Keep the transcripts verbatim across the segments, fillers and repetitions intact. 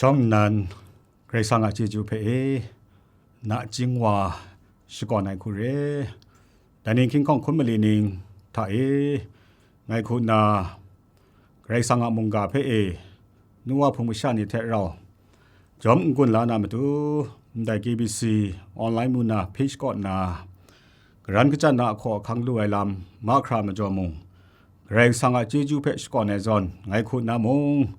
Dawng nnan, Karai Kasang a chyeju hpe e, nachying wa shakawn ai hku re. Dai ni hkying hkawng hkum mali ning hta e, ngai hku nna, Karai Kasang a mungga hpe e, nu wa hpung masha ni hte rau, jawm n-gun la na matu, ndai K B C online mu na page kaw nna, karan kachyan na ahkaw ahkang lu ai lam mahkra majaw mung, Karai Kasang a chyeju hpe shakawn ai zawn, ngai hku nna mung,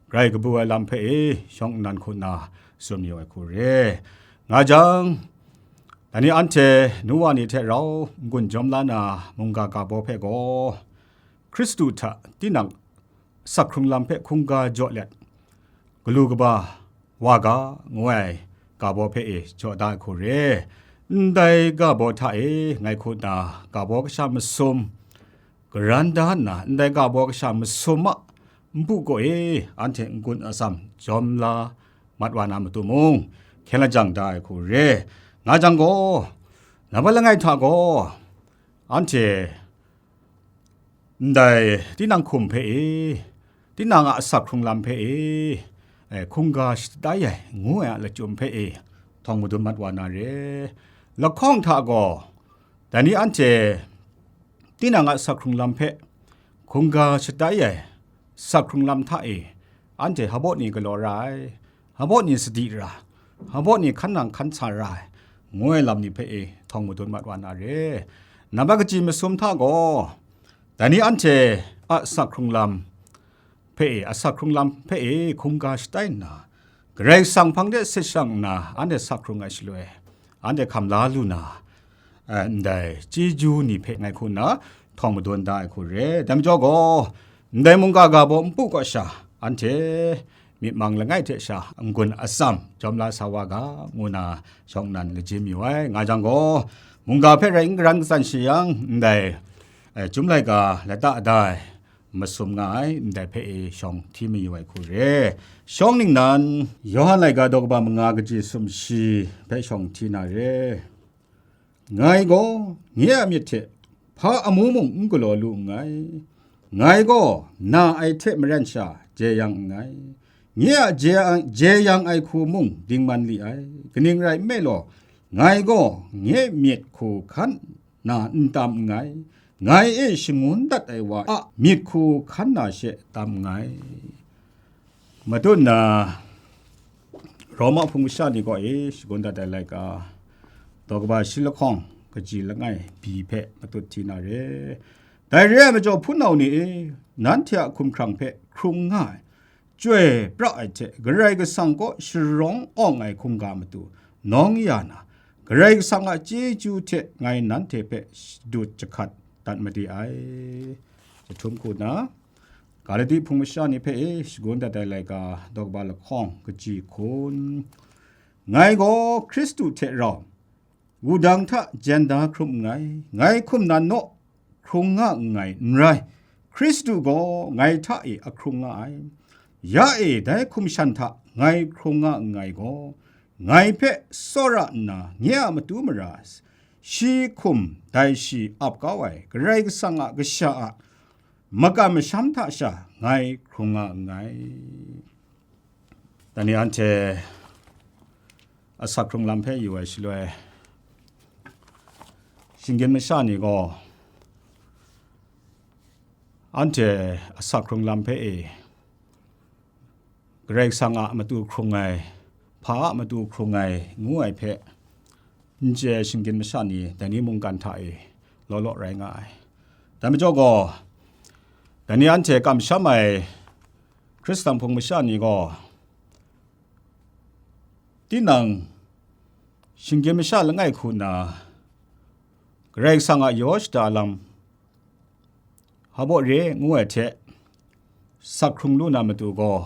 grai kabu ai lam hpe e, shawng nnan hku nna tsun mayu ai hku re. Nga jang, dai ni anhte nu wa ni hte rau n-gun jawm la na mungga ga baw hpe gaw, Hkristu hta tinang asak hkrung lam hpe hkungga jaw let, galu kaba wa ga, ngu ai ga baw hpe e jaw da ai hku re. Ndai ga baw hta e ngai hku nna ga baw kasha masum, karan da nna ndai ga baw kasha masum a npu kaw e anhte n-gun atsam jawm la mat wa na matu mung, hkyen lajang da ai hku re. Nga jang gaw, nambat langai hta gaw, anhte ndai tinang hkum hpe e, tinang a asak hkrung lam hpe e, e, hkungga shatai ai, ngu ai a lachyum hpe e, htawng madun mat wa na re. Lahkawng hta gaw, dai ni anhte tinang a asak hkrung lam hpe hkungga shatai ai, asak hkrung lam hta e, anhte hpabaw ni galaw ra ai, hpabaw ni sadi ra, hpabaw ni hkan nang hkan sa ra ai, ngu ai lam ni hpe e htawng madun mat wa na re. Nambat kaji masum hta gaw, dai ni anhte a asak hkrung lam hpe e, asak hkrung lam hpe e hkungga shatai nna, Karai Kasang hpang de sit shang nna, anhte asak hkrung ai shaloi, anhte hkam la lu na, eh, ndai chyeju ni hpe ngai hku nna htawng madun da ai hku re. Dai majaw gaw, ndai mungga ga baw npu kaw sha, anhte myit mang langai hte sha n-gun atsam jawm la sa wa ga, ngu na shawng nnan lajin mayu ai. Nga jang gaw, mungga hpe rai n karan katsan shi yang, ndai, eh, Chyum laika lata da ai masum nga ai, ndai hpe e shawng hti mayu ai hku re. Shawng ningnan, Yawhan laika daw kaba manga kaji sumshi hpe shawng hti na re. Ngai gaw nye a myit hte hpa amu mung n galaw lu nngai. Ngai gaw na ai hte maren sha jeyang nngai. Nye a jeyang, jeyang ai hku mung dingman li ai. Kaning rai nme law, ngai gaw nye myit hku hkan na n tam nngai. Ngai e shangun dat ai wa a myit hku hkan na she tam nngai. Matut na Roma hpung masha ni kaw e shagun dat ai laika, daw kaba shi lahkawng kaji langai bi hpe matut hti na re. Dai re ai majaw, hpunau ni e, nanhte a hkumhkrang hpe hkrung nga ai, chyoi pra ai hte, Karai Kasang kaw sharawng awng ai hkungga matu nawng ya na, Karai Kasang a chyeju hte ngai nanhte hpe shadut jahkat dat made ai. Jahtum hku na, Galati hpung masha ni hpe e shagun dat ai laika, daw kaba lahkawng kaji hkun, ngai gaw Hkristu hte rau wudang hta jen da hkrum nngai, ngai hkum nan naw hkrung nga nngai, n rai, Hkristu gaw ngai hta e a hkrung nga ai. Ya e, dai hkum shan hta ngai hkrung nga nngai gaw, ngai hpe tsawra nna nye a matu mara, shi hkum dai shi ap kau ai Karai Kasang a kasha a makam masham hta sha ngai hkrung nga nngai. Dai ni anhte asak hkrung lam hpe yu ai shaloi, shinggyim masha ni gaw anhte asak hkrung lam hpe e, Karai Kasang a matu hkrung ai, hpa a matu hkrung ai, ngu ai hpe, n chye ai shinggyim masha ni dai ni mungkan hta e law law rai nga ai. Dai majaw gaw, dai ni anhte kamsham ai Hkristan hpung masha ni gaw, tinang shinggyim masha langai hku nna Karai Kasang a yaw shada lam, hpabaw re ngu ai hte, sak hkrung lu na matu gaw,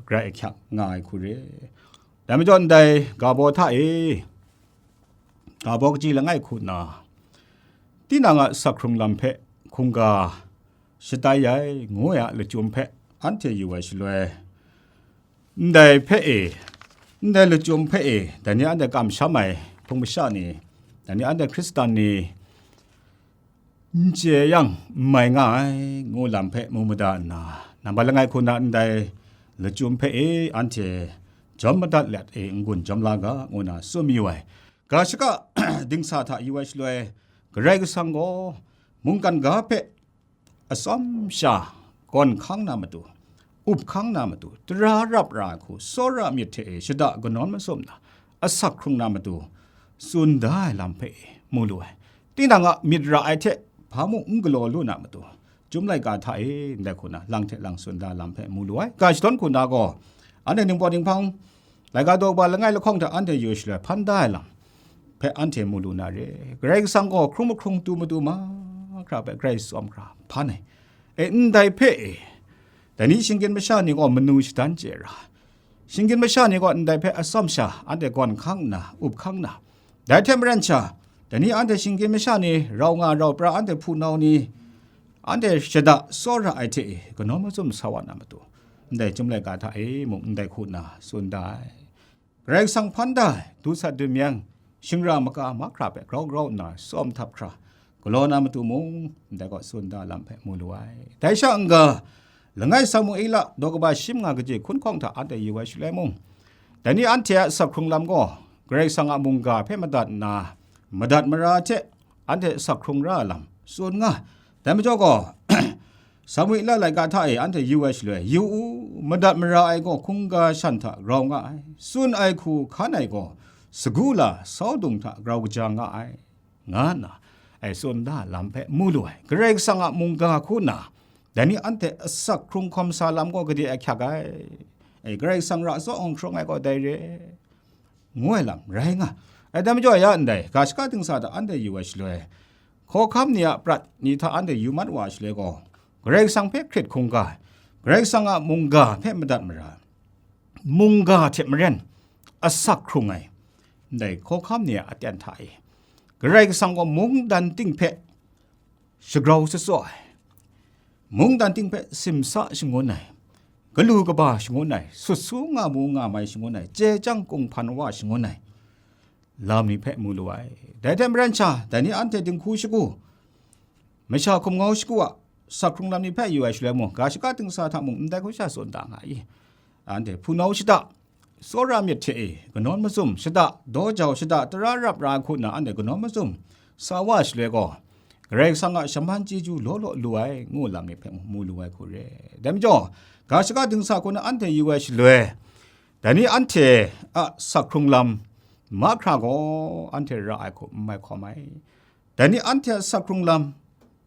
grai ahkyak nga ai hku re. Dai majaw ndai ga baw hta e, ga baw kaji langai hku nna, tinang a sak hkrung lam hpe hkungga shatai ai, ngu ai a lachyum hpe anhte yu ai shaloi, ndai hpe e, ndai lachyum hpe e, dai ni anhte kamsham ai hpung masha ni, dai ni anhte Hkristan ni, n chye yang, n mai nga ai, ngu lam hpe mu mada nna, nambat langai hku na ndai lachyum hpe e anhte jawm madat let e n-gun jawm la ga, ngu na tsun mayu ai. Ga shaka dingsa hta yu ai shaloi, Karai Kasang gaw mungkan ga hpe atsawm sha gawn hkang na matu, up hkang na matu, tara rap ra ai hku tsawra myit hte e shada kanawn mazum na asak hkrung na matu, tsun da ai lam hpe mu lu ai. Tinang a myit ra ai hte hpa mung n galaw lu na matu, Chyum laika hta e ndai hku na lang hte lang tsun da lam hpe mu lu ai. Ga shadawn hku na gaw, anhte ningpawt ninghpang, laika daw kaba langai lahkawng hta anhte yu shaloi hpan da ai lam hpe anhte mu lu na re. Karai Kasang gaw hkrung mahkrung tu matu mahkra hpe grai tsawm hkra hpan ai. E, ndai hpe e, dai ni shinggyim masha ni gaw manu shadan chye ra, shinggyim masha ni gaw ndai hpe atsawm sha anhte gawn hkang nna, up hkang nna, dai hte maren sha, dai ni anhte shinggyim masha ni, rau nga rau pra anhte hpunau ni, anhte shada tsawra ai hte e, kanawn mazum sa wa na matu, ndai Chyum laika hta e mung ndai hku nna tsun da ai. Karai Kasang hpan da ai, du sat dun myang, shingra maka mahkra hpe grau grau nna tsawm htap hkra, galaw na matu mung, ndai gaw tsun da lam hpe mu lu ai. Dai sha n-ga, langai Samuela daw kaba shi manga kaji hkun hkawng hta anhte yu ai shaloi mung, dai ni anhte a asak hkrung lam gaw, Karai Kasang a mungga hpe madat nna, madat mara hte anhte asak hkrung ra ai lam tsun nga. Dai majaw gaw, Samuela laika hta e anhte yu ai shaloi, yu u, madat mara ai gaw hkungga shan hta grau nga ai, tsun ai hku hkan ai gaw, sagu la saudung hta grau kaja nga ai, nga nna, ai tsun da lam hpe mu lu ai. Karai Kasang a mungga hku nna, dai ni anhte asak hkrung hkawm sa lam gaw gade ahkyak ai. E, Karai Kasang ra tsawng hkrung ai gaw dai re, ngu ai lam rai nga. Ai, dai majaw ya ndai, ga shaka dingsa hta anhte yu ai shaloi, hkawhkam ni a prat ni hta anhte yu mat wa ai shaloi gaw, Karai Kasang hpe hkrit hkungga ai, Karai Kasang a mungga hpe madat mara ai, mungga hte maren asak hkrung ai, ndai hkawhkam ni a aten hta e, Karai Kasang gaw mungdan ting hpe shagrau tsatsaw ai, mungdan ting hpe simsa shangun ai, galu kaba shangun ai, sut su nga mu nga mai shangun ai, chye chyang kunghpan wa shangun ai lam ni hpe mu lu ai. Dai hte maren sha, dai ni anhte dinghku shagu, masha hkum ngau shagu a asak hkrung lam ni hpe yu ai shaloi mung, ga shaka dingsa hta mung ndai hku sha tsun da nga i. Anhte hpunau shada, tsawra myit hte e, kanawn mazum, shada, daw jau, shada, tara rap ra ai hku nna anhte kanawn mazum sa wa shaloi gaw, Karai Kasang a shaman chyeju law law lu ai, ngu lam ni hpe mu lu ai hku re. Dai majaw, ga shaka dingsa hku na anhte yu ai shaloi, dai ni anhte a asak hkrung lam mahkra gaw anhte ra ai hku n mai hkawm ai. Dai ni anhte a asak hkrung lam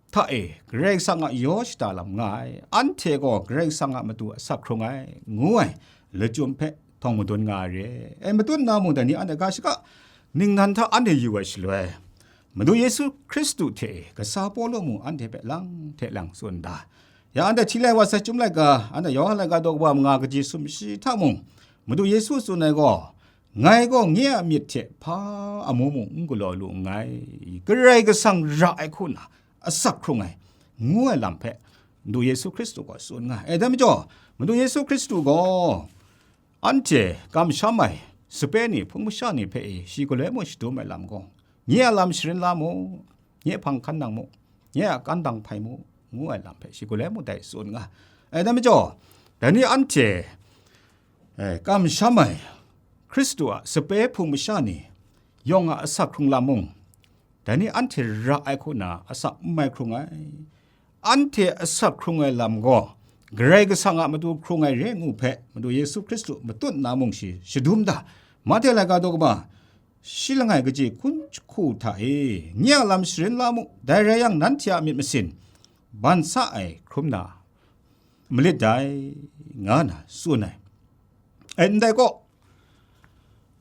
hta e Karai Kasang a yaw shada lam nga ai, anhte gaw Karai Kasang a matu asak hkrung ai, ngu ai lachyum hpe htawng madun nga ai re. E, matut na mung dai ni anhte ga shaka ningnan hta anhte yu ai shaloi, Madu Yesu Hkristu hte e kasa Pawlu mung anhte hpe lang hte lang tsun da. Ya anhte hti lai wa sai Chyum laika, anhte Yawhan laika daw kaba manga kaji sumshi hta mung, Madu Yesu tsun ai gaw, ngai gaw nye a myit hte hpa amu mung n galaw lu nngai, Karai Kasang ra ai hku na asak hkrung ai, ngu ai lam hpe Madu Yesu Hkristu gaw tsun nga ai. Dai majaw, Madu Yesu Hkristu gaw anhte kamsham ai sape ni, hpung masha ni hpe e shi galoi mung shadum ai lam gaw, nye a lam sharin la mu, nye hpang hkan nang mu, nye a kan dang hpai mu, ngu ai lam hpe shi galoi mung dai tsun nga ai. Dai majaw, dai ni anhte, e, kamsham ai Hkristu a sape hpung masha ni yawng a asak hkrung lam mung, dai ni anhte ra ai hku na asak n mai hkrung ai. Anhte asak hkrung ai lam gaw, Karai Kasang a matu hkrung ai re ngu hpe, Madu Yesu Hkristu matut na mung shi shadum da. Mahte laika daw kaba, shi langai kaji hkun jahku hta e, nye a lam sharin la mu, dai rai yang, nanhte a myit masin ban sa ai hkrum na malit dai, nga na tsun ai. E, ndai gaw,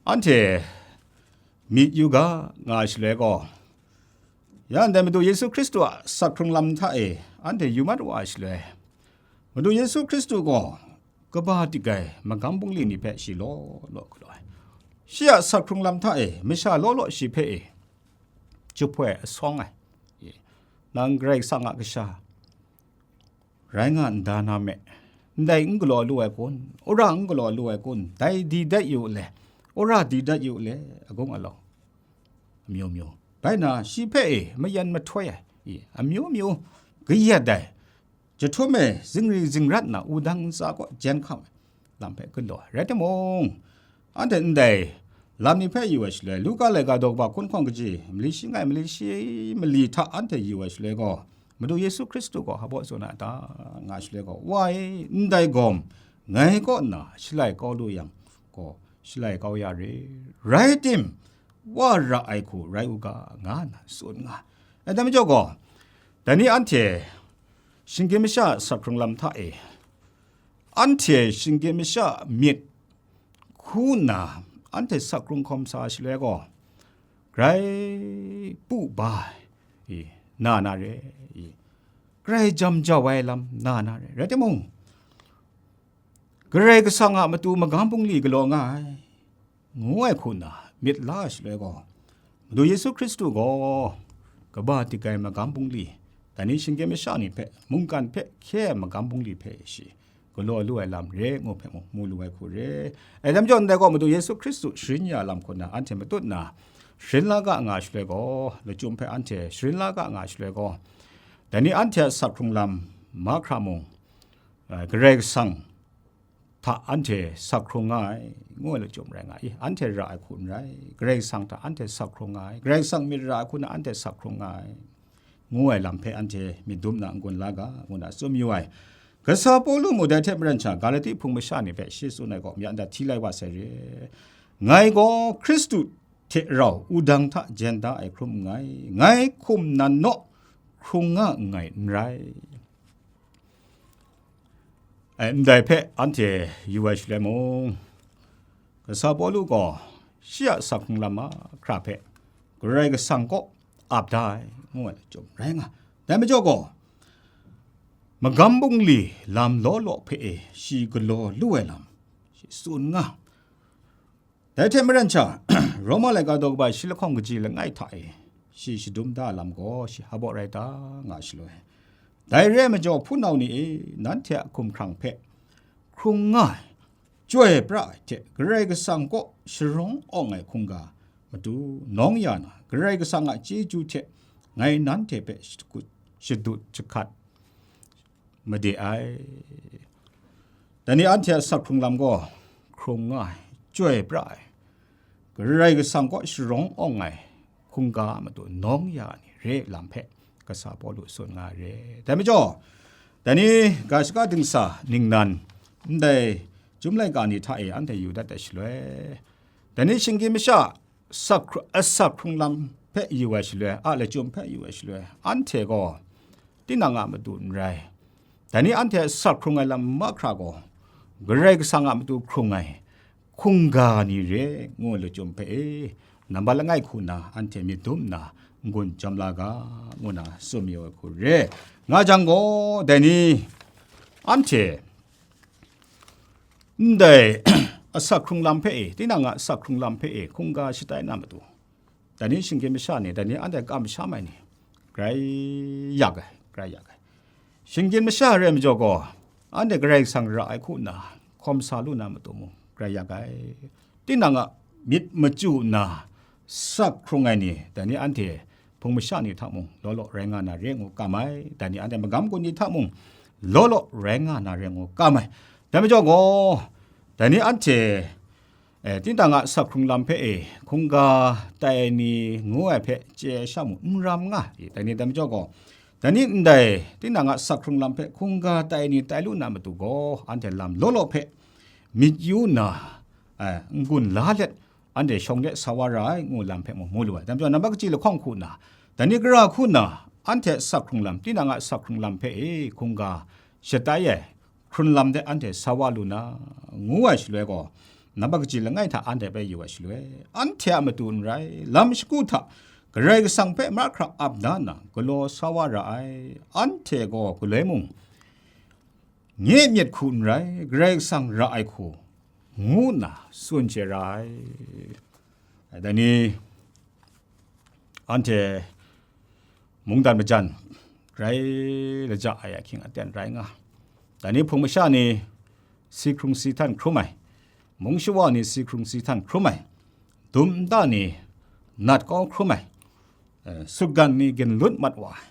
anhte myit yu ga, nga ai shaloi gaw, ya ndai Madu Yesu Hkristu a asak hkrung lam hta e anhte yu mat wa ai shaloi, Madu Yesu Hkristu gaw kaba dik ai magam bungli ni hpe shi law law galaw ai. Shi a asak hkrung lam hta e masha law law shi hpe e jahpoi asawng ai. Nang Karai Kasang a kasha rai nga nda na me, ndai n galaw lu ai kun, wora n galaw lu ai kun, dai di dat yu le, wora di dat yu le, agung alau amyu myu. Bai na, shi hpe e mayan mahtoi ai, i, amyu myu kayat ai, jahtum e zingri zingrat na wudang ntsa kaw jen hkam ai lam hpe galaw ai. Rai timung, anhte ndai lam ni hpe yu ai shaloi, Luka laika daw kaba hkun hkawng kaji, mali shi ngai, mali shi mali hta anhte yu ai shaloi gaw, Madu Yesu Hkristu gaw hpa baw tsun ai ta nga shaloi gaw, Wa e, ndai gawm ngai kaw nna shalai kau lu yang gaw, shalai kau ya re, rai tim, Wa ra ai hku rai u ga, nga nna tsun nga ai. Dai majaw gaw, dai ni anhte shinggyim masha a sak hkrung lam hta e, anhte shinggyim masha myit hku nna anhte sak hkrung hkawm sa shaloi gaw, grai pu ba ai, i, na na re, i, grai jam jau ai lam na na re. Rai timung, Karai Kasang a matu magam bungli galaw nga ai, ngu ai hku nna myit la ai shaloi gaw, Madu Yesu Hkristu gaw kaba dik ai magam bungli, dai ni shinggyim masha ni hpe, mungkan hpe hkye ai magam bungli hpe shi galaw lu ai lam re ngu hpe mung mu lu ai hku re. Ai, dai majaw ndai gaw, Madu Yesu Hkristu sharin ya lam hku nna anhte matut nna, sharin la ga nga shaloi gaw, lachyum hpe anhte sharin la ga nga shaloi gaw, dai ni anhte a sak hkrung lam mahkra mung, eh, Karai Kasang hta anhte sak hkrung nga ai, ngu ai lachyum rai nga i. Anhte ra ai hku n rai, Karai Kasang hta anhte sak hkrung nga ai, Karai Kasang myit ra ai hku na anhte sak hkrung nga ai, ngu ai lam hpe anhte myit dum na n-gun la ga, ngu na tsun mayu ai. Kasa Pawlu mung dai hte maren sha Galati hpung masha ni hpe shi tsun ai gaw, mya ndat hti lai wa sai re. Ngai gaw Hkristu hte rau wudang hta jen da ai hkrum nngai, ngai hkum nan naw hkrung nga nngai n rai. Ai, ndai hpe anhte yu ai shaloi mung, Kasa Pawlu gaw shi a sak hkrung lam mahkra hpe Karai Kasang kaw ap da ai, ngu ai lachyum rai nga. Dai majaw gaw, magam bungli lam law law hpe e shi galaw lu ai lam shi tsun nga. Dai hte maren sha, Roma laika daw kaba shi lahkawng kaji langai hta e shi shadum da lam gaw shi hpa baw rai ta nga shaloi, dai re ai majaw, hpunau ni e, nanhte a hkumhkrang hpe hkrung nga ai, chyoi pra ai hte Karai Kasang kaw sharawng awng ai hkungga matu nawng ya na, Karai Kasang a chyeju hte ngai nanhte hpe shadut, shadut jahkat made ai. Dai ni anhte a sak hkrung lam gaw hkrung nga ai, chyoi pra ai, Karai Kasang kaw sharawng awng ai hkungga a matu nawng ya ni re lam hpe Kasa Pawlu tsun nga ai re. Dai majaw, dai ni ga shaka dingsa ningnan ndai chyum laika ni hta e anhte yu dat ai shaloi, dai ni shinggyim masha sak hkru-, asak hkrung lam hpe yu ai shaloi, a lachyum hpe yu ai shaloi, anhte gaw tinang a matu n rai, dai ni anhte asak hkrung ai lam mahkra gaw, Karai Kasang a matu hkrung ai hkungga ni re, ngu ai lachyum hpe e, nambat langai hku nna anhte myit dum nna n-gun jam la ga, ngu na tsun mayu ai hku re. Nga jang gaw, dai ni anhte ndai asak hkrung lam hpe e, tinang a asak hkrung lam hpe e hkungga shatai na matu, dai ni shinggyim masha ni, dai ni anhte kamsham ai ni, grai yak ai, grai yak ai. Shinggyim masha re ai majaw gaw, anhte Karai Kasang ra ai hku nna hkawm sa lu na matu mung, grai yak ai. Tinang a myit machyu nna sak hkrung ai ni, dai ni anhte hpung masha ni hta mung law law rai nga na re ngu kam ai, dai ni anhte magam gun ni hta mung law law rai nga na re ngu kam ai. Dai majaw gaw, dai ni anhte, eh, tinang a sak hkrung lam hpe e hkungga tai ni ngu ai hpe chye ai sha mung n ram nga, dai ni dai majaw gaw, dai ni ndai tinang a sak hkrung lam hpe hkungga tai ni tai lu na matu gaw, anhte lam law law hpe myit yu nna, eh, n-gun la let, anhte shawng de sa wa ra ai, ngu lam hpe mung mu lu ai. Dai majaw, nambat kaji lahkawng hku nna, dai ni gara hku nna, anhte sak hkrung lam, tinang a sak hkrung lam hpe e hkungga shatai ai hkrun lam de anhte sa wa lu na, ngu ai shaloi gaw, nambat kaji langai hta anhte hpe yu ai shaloi, anhte a matu n rai, lam shagu hta Karai Kasang hpe mahkra ap da nna galaw sa wa ra ai, anhte gaw galoi mung, nye myit hku n rai, Karai Kasang ra ai hku, ngu nna tsun chye ra ai. Dai ni, anhte mungdan majan rai laja ai ahkying aten rai nga. Dai ni hpung masha ni si hkrung si htan hkrum ai, mung shawa ni si hkrung si htan hkrum ai, dum nta ni nat kau hkrum ai, eh, sutgan ni ginlut mat wa ai,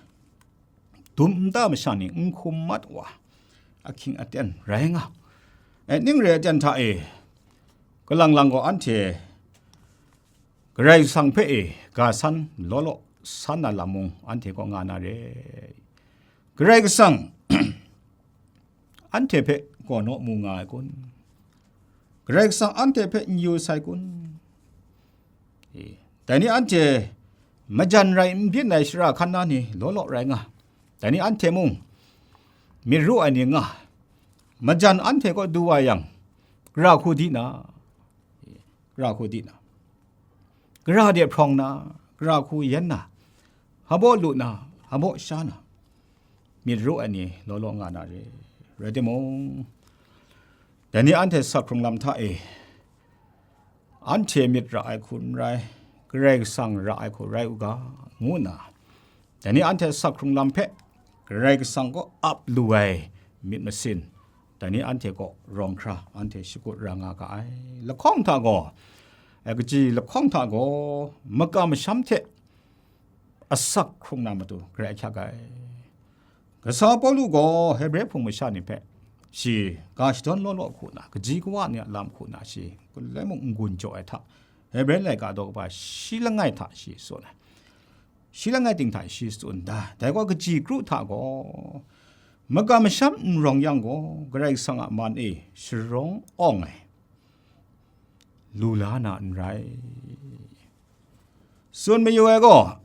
dum nta masha ni n hkum mat wa ai, ahkying aten rai nga. Eh, ning re ai aten hta e, Kalang lang gaw anhte Karai Kasang hpe e ga san law law san na lam mung anhte kaw nga na re. Karai Kasang anhte hpe gaw naw mu nga ai kun? Karai Kasang anhte hpe n yu sai kun? E, dai ni anhte majan rai n byin ai shara hkan na ni law law rai nga. Dai ni anhte mung myit ru ai ni nga. Majan anhte kaw du wa yang, gara hku di na, gara hku di na, gara de hprawng na, gara hku yan na, hpabaw lu na, hpabaw sha na, myit ru ai ni law law nga na re. Rai timung, dai ni anhte sakhkrung lam hta e, anhte myit ra ai hku n rai, Karai Kasang ra ai hku rai u ga, ngu nna, dai ni anhte sakhkrung lam hpe Karai Kasang kaw ap lu ai myit masin, dai ni anhte kaw rawng hkra anhte shakut ra nga ga ai. Lahkawng hta gaw, ai kaji lahkawng hta gaw, makam masham hte asak hkrung na matu grai ahkyak ai. Kasa Pawlu gaw Hebre hpung masha ni hpe shi ga shadawn law law hku na, kaji kawa ni a lam hku na shi galoi mung n-gun jaw ai hta, Hebre laika daw kaba shi langai hta shi tsun ai. Shi langai ting hta shi tsun da. Dai gaw kaji kru hta gaw, makam masham n rawng yang gaw, Karai Kasang a man e sharawng awng ai lu la na n rai. Tsun mayu ai gaw,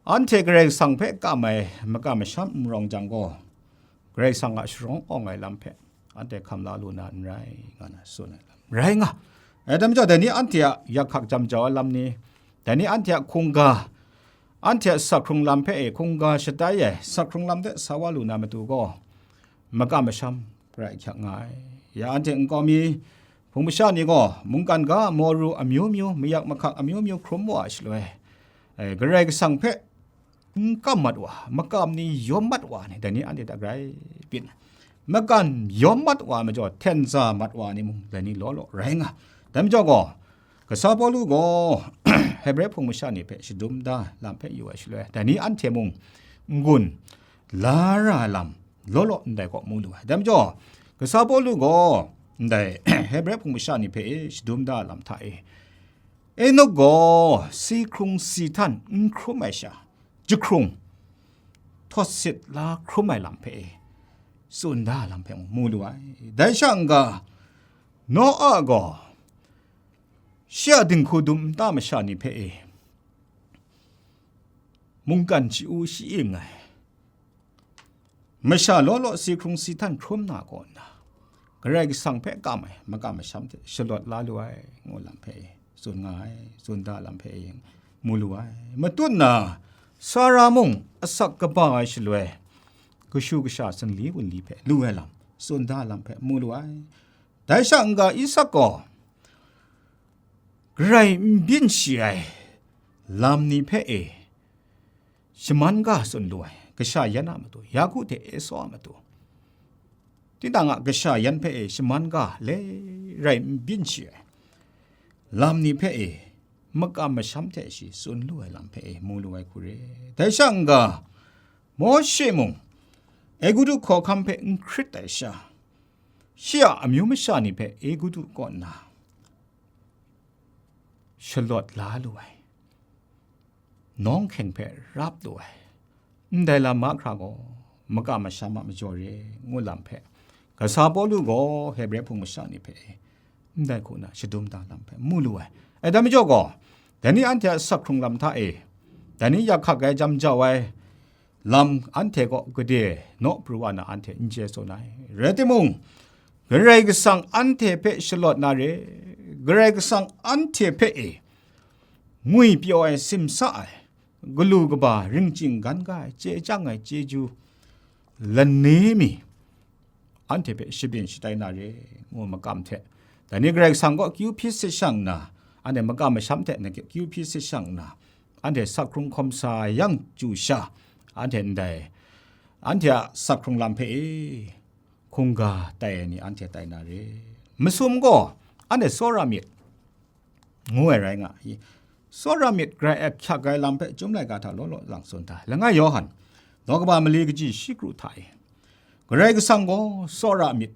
anhte Karai Kasang hpe kam ai makam masham n rawng jang gaw, Karai Kasang a sharawng awng ai lam hpe anhte hkam la lu na n rai, nga na tsun ai lam rai nga. Ai, dai majaw, dai ni anhte a yak hkak jam jau ai lam ni, dai ni anhte a hkungga, anhte a sakhkrung lam hpe e hkungga shatai ai sakhkrung lam de sa wa lu na matu gaw, makam masham grai ahkyak nga ai. Ya anhte nkau mi hpung masha ni gaw, mungkan ga, maru amyu myu, mayak mahkak amyu myu hkrum wa ai shaloi, e, Karai Kasang hpe n kam mat wa, makam ni yawm mat wa ni, dai ni anhte hta grai byin. Makam yawm mat wa majaw, hten za mat wa ni mung, dai ni law law rai nga. Dai majaw gaw, Kasa Pawlu gaw Hebre hpung masha ni hpe shadum da lam hpe yu ai shaloi, dai ni anhte mung n-gun la ra ai lam law law ndai kaw mu lu ai. Dai majaw, Kasa Pawlu gaw ndai Hebre hpung masha ni hpe e shadum da lam hta e, Enok gaw si hkrung si htan n hkrum ai sha, jahkrung htawt sit la hkrum ai lam hpe e, tsun da lam hpe mung mu lu ai. Dai sha n-ga, Noa gaw shi a dinghku dum nta masha ni hpe e, mungkan shi-u shi-ing ai masha law law si hkrung si htan hkrum na kaw nna, Karai Kasang hpe kam ai makam masham hte shalawt la lu ai, ngu lam hpe e tsun nga ai, tsun da lam hpe e mu lu ai. Matut na Sara mung asak kaba ai shaloi, kashu kasha singli wunli hpe lu ai lam, tsun da lam hpe mu lu ai. Dai sha n-ga Isak gaw, Karai n byin shi ai lam ni hpe e shaman ga tsun lu ai, kasha yan a matu, Yaku hte Esaw a matu, tinang a kasha yan hpe e shaman ga le rai n byin shi ai lam ni hpe e makam masham hte shi tsun lu ai lam hpe e mu lu ai hku re. Dai sha n-ga, Mawshe mung Egutu hkawhkam hpe n hkrit ai sha, shi a amyu masha ni hpe Egutu kaw nna shalawt la lu ai, nawng hkyeng hpe rap lu ai, ndai lam mahkra gaw makam masham a majaw re, ngu lam hpe, Kasa Pawlu gaw Hebre hpung masha ni hpe ndai hku na shadum da lam hpe mu lu ai. Ai, dai majaw gaw, dai ni anhte a sak hkrung lam hta e, dai ni yak hkak ai jam jau ai lam anhte kaw gade naw pru wa na anhte n chye tsun ai. Rai timung, Karai Kasang anhte hpe shalawt na re, Karai Kasang anhte hpe e ngwi pyaw ai, simsa ai, galu kaba, ringching gan ga ai, chye chyang ai chyeju lani mi anhte hpe shabyin shatai na re, ngu makam hte, dai ni Karai Kasang kaw kyu hpyi sit shang nna, anhte makam masham hte na kyu hpyi sit shang nna, anhte sak hkrung hkawm sa yang chyu sha, anhte ndai, anhte a sak hkrung lam hpe e hkungga tai ai ni anhte tai na re. Masum gaw anhte tsawra myit, ngu ai rai nga i. Tsawra myit grai ahkyak ai lam hpe Chyum laika hta law law lang tsun da. Langai Yawhan, daw kaba mali kaji shi kru hta e, Karai Kasang gaw tsawra myit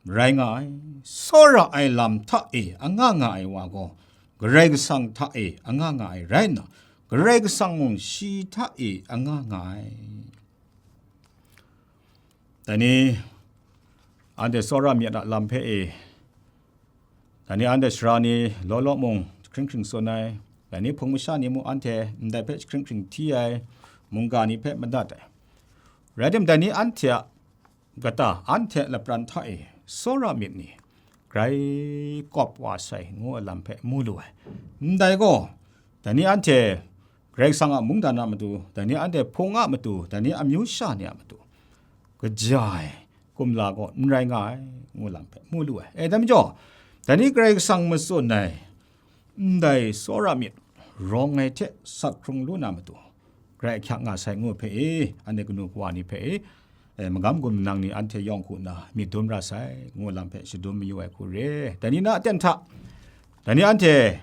rai nga ai. Tsawra ai lam hta e anga nga ai wa gaw, Karai Kasang hta e anga nga ai rai nna, Karai Kasang mung shi hta e anga nga ai. Dai ni, anhte tsawra myit a lam hpe e, dai ni anhte sara ni law law mung jahkring hkring tsun ai, dai ni hpung masha ni mung anhte ndai hpe jahkring hkring hti ai, mungga ni hpe madat ai. Rai tim, dai ni anhte a kata, anhte a lapran hta e tsawra myit ni grai kawp wa sai, ngu ai lam hpe mu lu ai. Ndai gaw, dai ni anhte Karai Kasang a mungdan a matu, dai ni anhte hpung a matu, dai ni amyu sha ni a matu, kaja ai kumla gaw n rai nga ai, ngu lam hpe mu lu ai. E, dai majaw, dai ni Karai Kasang matsun ai, ndai tsawra myit rawng ai hte sak hkrung lu na matu, grai ahkyak nga sai ngu hpe e, anhte kanu kawa ni hpe e, e, magam gun manang ni anhte yawng hku nna myit dum ra sai, ngu lam hpe shadum mayu ai hku re. Dai ni na aten hta, dai ni anhte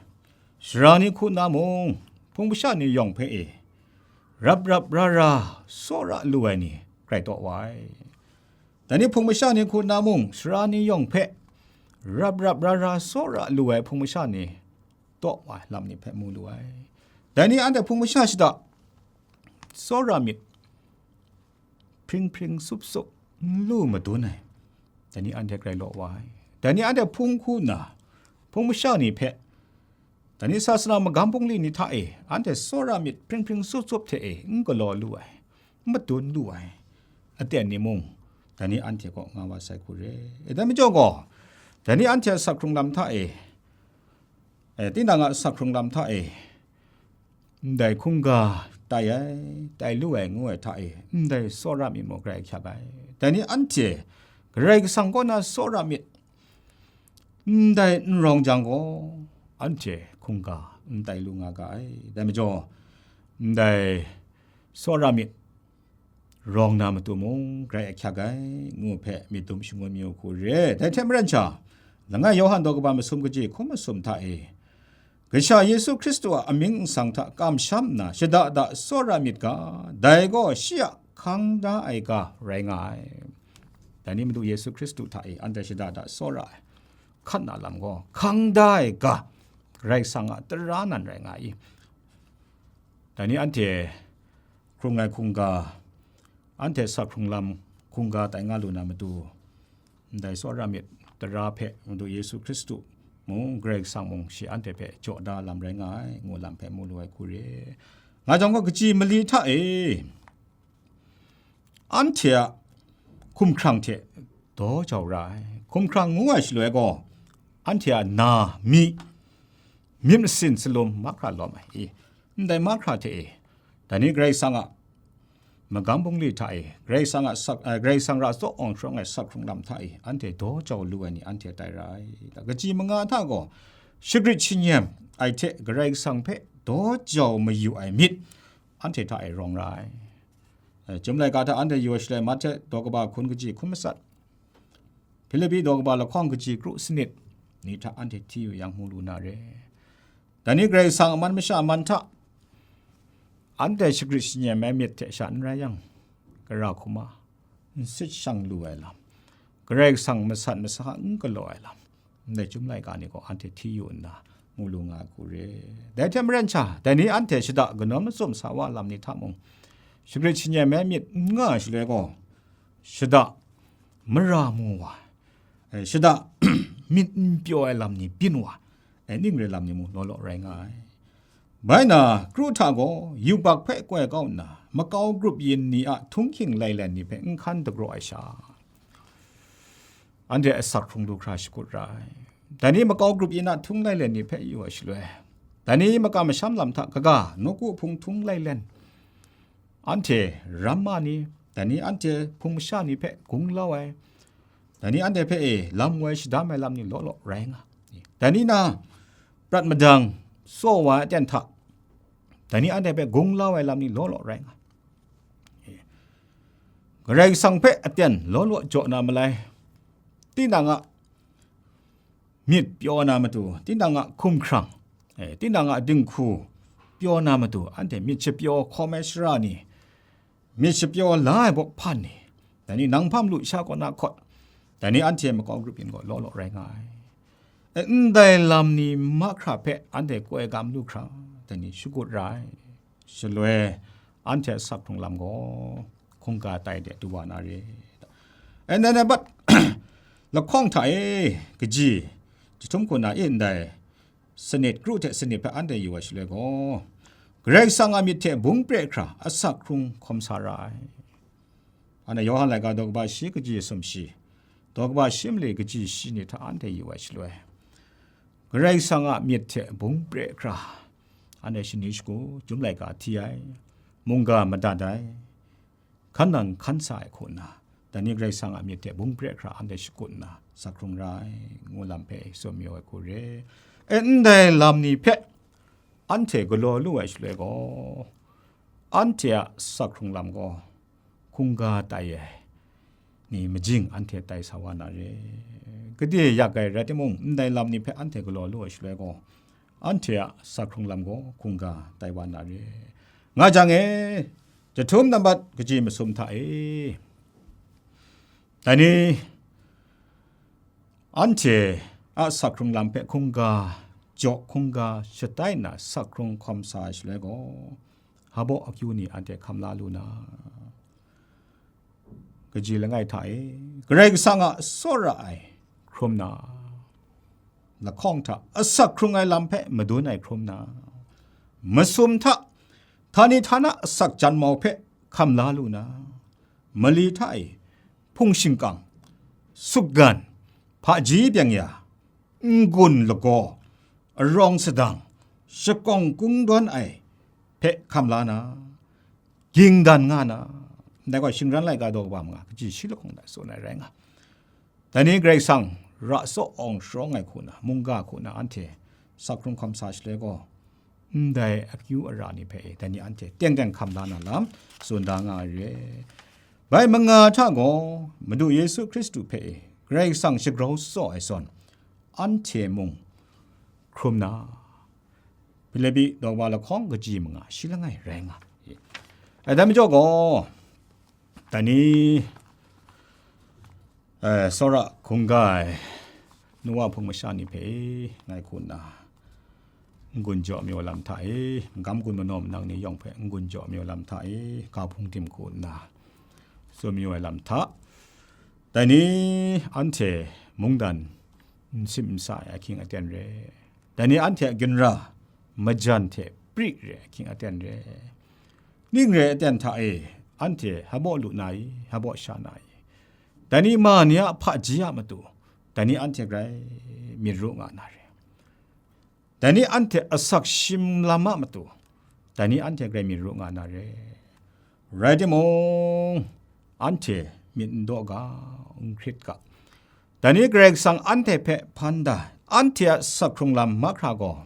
sara ni hku nna mung, hpung masha ni yawng hpe e, rap rap ra ra tsawra lu ai ni grai taw wa ai. Dai ni hpung masha ni hku nna mung, sara ni yawng hpe rap rap ra ra tsawra lu ai hpung masha ni taw wa ai lam ni hpe mu lu ai. Dai ni anhte hpung masha shada tsawra myit hpring hpring sup sup n lu madun ai, dai ni anhte grai law wa ai. Dai ni anhte hpung hku nna, hpung masha ni hpe, dai ni sasana magam bungli ni hta e anhte tsawra myit hpring hpring sup sup hte e n galaw lu ai, n madun lu ai aten ni mung, dai ni anhte kaw nga wa sai hku re. E, dai majaw gaw, dai ni anhte a sak hkrung lam hta e, e, tinang a sak hkrung lam hta e, ndai hkungga tai ai, tai lu ai ngu ai hta e, ndai tsawra myit mung grai ahkyak ai. Dai ni anhte Karai Kasang kaw na tsawra myit ndai n rawng jang gaw, anhte hkungga n tai lu nga ga ai. Dai majaw, ndai tsawra myit rawng na matu mung grai ahkyak ai, ngu hpe myit dum shangun mayu hku re. Dai hte maren sha, langai Yawhan daw kaba masum kaji hkum masum hta e, Kasha Yesu Hkristu a amying nsang hta kamsham nna shada da tsawra myit ga, dai gaw shi a hkang da ai ga rai nga ai. Dai ni Madu Yesu Hkristu hta e anhte shada da tsawra ai hkan a lam gaw, hkang da ai ga, Karai Kasang a tara nan rai nga i? Dai ni anhte hkrung ai hkungga, anhte sak hkrung lam hkungga tai nga lu na matu, ndai tsawra myit tara hpe Madu Yesu Hkristu mung, Karai Kasang mung, shi anhte hpe jaw da lam rai nga ai, ngu lam hpe mu lu ai hku re. Nga jang gaw, kaji mali hta e, anhte a hkumhkrang hte daw jau ra ai. Hkumhkrang ngu ai shaloi gaw, anhte a na, mi, myit masin salum mahkra lawm ai. I, ndai mahkra hte e, dai ni Karai Kasang a magam bungli hta e, Karai Kasang a sak, eh, Karai Kasang ra tsaw awng sharawng ai sak hkrung lam hta e, anhte daw jau lu ai ni anhte tai ra ai. Kaji manga hta gaw, shagrit shanyem ai hte Karai Kasang hpe daw jau mayu ai myit anhte hta e rawng ra ai. Eh, Chyum laika hta anhte yu ai shaloi, Mahte daw kaba hkun kaji hkun matsat, Hpilipi daw kaba lahkawng kaji kru sanit ni hta anhte hti yu yang mu lu na re. Dai ni Karai Kasang a man masha man hta anhte shagrit shanyem ai myit hte sha n rai yang, gara hkuma n sit shang lu ai lam, Karai Kasang masat masa n galaw ai lam, ndai Chyum laika ni gaw anhte hti yu nna, mu lu nga ai hku re. Dai hte maren sha, dai ni anhte shada kanawn machyum sa wa lam ni hta mung, shagrit shanyem ai myit n nga ai shaloi gaw, shada mara mu wa ai, eh, shada myit n pyaw ai lam ni byin wa ai, eh, ning re lam ni mung law law rai nga ai. Bai na, kru hta gaw yubak hpe koi kau nna, makau grup yin ni a htunghking lailen ni hpe n hkan dagraw ai sha, anhte asak hkrung lu hkra shakut ra ai. Dai ni makau grup yin a htung lailen ni hpe yu ai shaloi, dai ni makam masham lam hta kaga, nawku hpung htung lailen, anhte ramma ni, dai ni anhte hpung masha ni hpe gunglau ai, dai ni anhte hpe e lam woi shadam ai lam ni law law rai nga. Dai ni na prat madang tsaw wa ai aten hta, dai ni anhte hpe gunglau ai lam ni law law rai nga. Karai Kasang hpe aten law law jaw na malai, tinang a myit pyaw na matu, tinang a hkumhkrang, eh, tinang a dinghku pyaw na matu, anhte myit shapyaw hkawm ai sara ni, myit shapyaw la ai bawk hpan ni, dai ni nang hpam lu sha kaw na hkawt, Dai ni anhte makau grup yin gaw law law rai nga ai. E, ndai lam ni mahkra hpe anhte koi gam lu hkra, dai ni shakut ra ai. Shaloi, anhte a sak hkrung lam gaw hkungga tai de du wa na re. And then, but, lahkawng hta e, kaji, jahtum hku na e ndai, sanit, kru hte sanit hpe anhte yu ai shaloi gaw, Karai Kasang a myit hte bung pre hkra, a sak hkrung hkawm sa ra ai. Anhte Yawhan laika daw kaba shi kaji sumshi, daw kaba shi mali kaji shi ni hta anhte yu ai shaloi, Karai Kasang a myit hte bung pre hkra, anhte shani shagu, chyum laika hti ai, mungga madat ai, hkan nang hkan sa ai hku nna, dai ni Karai Kasang a myit hte bung pre hkra anhte shakut nna, sak hkrung ra ai, ngu lam hpe tsun mayu ai hku re. E, ndai lam ni hpe anhte galaw lu ai shaloi gaw, anhte a sak hkrung lam gaw hkungga tai ai ni majing anhte tai sa wa na re. Gade yak ai rai timung, ndai lam ni hpe anhte galaw lu ai shaloi gaw, anhte a sak hkrung lam gaw hkungga tai wa na re. Nga jang e, jahtum nambat kaji masum hta e, dai ni anhte a sak hkrung lam hpe hkungga jaw, hkungga shatai nna sak hkrung hkawm sa ai shaloi gaw, hpabaw akyu ni anhte hkam la lu na, kaji langai hta e, Karai Kasang a tsawra ai hkrum na, lahkawng hta asak hkrung ai lam hpe madun ai hkrum na, masum hta htani htana asak janmau hpe hkam la lu na, mali hta e hpung shingkang, sukgan, hpaji byeng ya, n-gun lagaw, arawng sadang, shakawng kungdawn ai hpe hkam la na, ging dan nga na, ndai gaw shingran laika daw kaba manga kaji shi lahkawng hta tsun ai rai nga. Dai ni Karai Kasang ra tsaw awng sharawng ai hku na, mungga hku na anhte sak hkrung hkawm sa shaloi gaw, ndai akyu ara ni hpe e, dai ni anhte teng teng hkam la na lam tsun da nga ai re. Bai manga hta gaw, Madu Yesu Hkristu hpe e, Karai Kasang shagrau tsaw ai zawn, anhte mung hkrum na, Hpilipi daw wa lahkawng kaji manga shi langai rai nga ai. Ai, dai majaw gaw, dai ni, eh, tsawra hkungga ai nu wa hpung masha ni hpe ngai hku nna n-gun jaw mayu lam hta e, magam gun manaw manang ni yawng hpe n-gun jaw mayu lam hta e, ga hpung tim hku nna tsun mayu ai lam hta, dai ni anhte mungdan n sim n sa ai ahkying aten re. Dai ni anhte a ginra majan hte pri re ai ahkying aten re. Ning re aten hta e, anhte hpabaw lu na i, hpabaw sha na i, dai ni ma ni a hpaji a matu, dai ni anhte grai myit ru nga na re. Dai ni anhte asak shim lam a matu, dai ni anhte grai myit ru nga na re. Rai timung, anhte myit n daw ga, n hkrit ga. Dai ni Karai Kasang anhte hpe hpan da, anhte a sak hkrung lam mahkra gaw,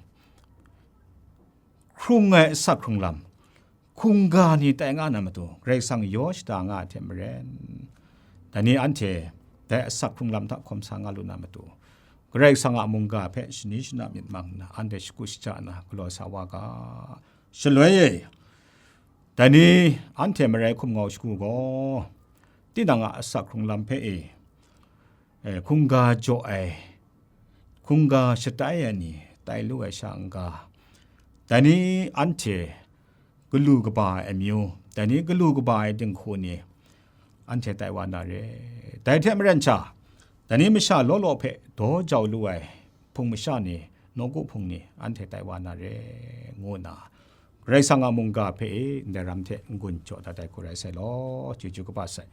hkrung ai sak hkrung lam, hkungga ni tai nga na matu, Karai Kasang yaw shada nga ai hte maren, dai ni anhte dai asak hkrung lam hta hkawm sa nga lu na matu, Karai Kasang a mungga hpe shani shana myit mang nna, anhte shagu shaja na galaw sa wa ga. Shaloi e, dai ni anhte marai hkum ngau shagu gaw, tinang a asak hkrung lam hpe e, eh, hkungga jaw ai, hkungga shatai ai ni tai lu ai sha n-ga, dai ni anhte galu kaba ai amyu, dai ni galu kaba ai dinghku ni anhte tai wa na re. Dai hte maren sha, dai ni masha law law hpe daw jau lu ai hpung masha ni, nawku hpung ni anhte tai wa na re, ngu nna, Karai Kasang a mungga hpe e ndai ram hte n-gun jaw dat ai hku rai sai law, chyeju kaba sai.